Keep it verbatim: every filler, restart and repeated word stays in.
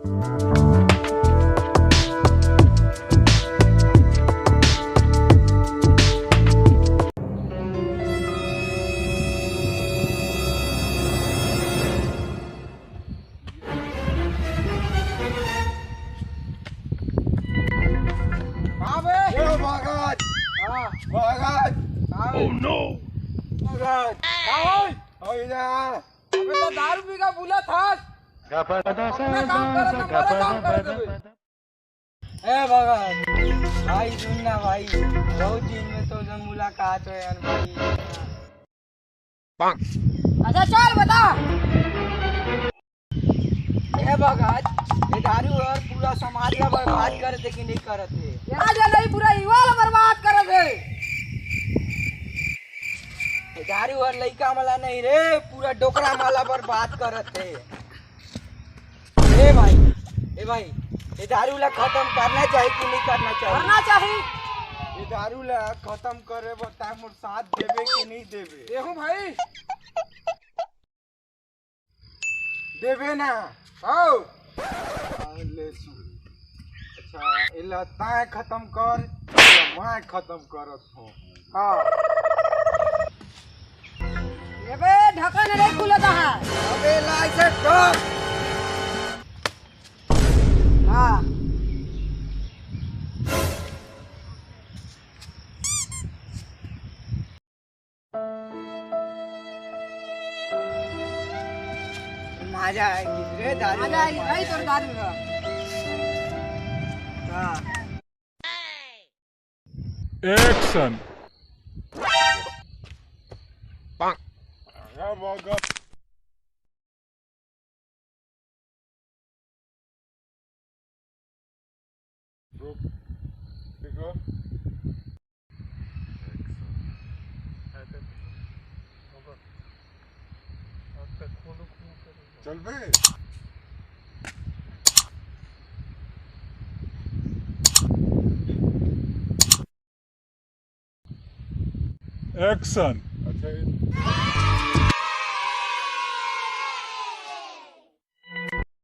का बे? ए भगत! हाँ। भगत! का बे? Oh no! भगत! का होय? होय ना। अबे तो दारू पी के बुलत हस। अपना काम करत, हमारा काम करत बे। ए भगत, भाई सुन ना भाई, बहुत दिन में तो जन मुलाकात होय यार भाई। अच्छा चल बता। ए भगत, ये दारू हर पूरा समाज ला बर्बाद कर दे कि नहीं करत हे? ये आज नहीं, पूरा युवा ला बर्बाद करत हे। ये दारू हर लइका मला नहीं रे, पूरा डोकरा मला बर्बाद करत हे। ए भाई, ए भाई, ये दारू ला खत्म करना चाहिए कि नहीं करना चाहिए? करना चाहिए। ये दारू ला खत्म करे बर तैं मोर साथ देबे कि नहीं देबे? देखो भाई। देबे ना? आओ। हाँ, ले सुन। अच्छा, एला तैं खत्म कर, एला मैं खत्म करत हूँ। हाँ। एबे ढक्कन नहीं खुलता है। अबे ला इसे ढक। हाँ। मजा आएगी रे दारू मजा आएगी भाई तोर दारू का। हाँ। Action. रुक, देखो। चल बे। Action. अच्छा, ये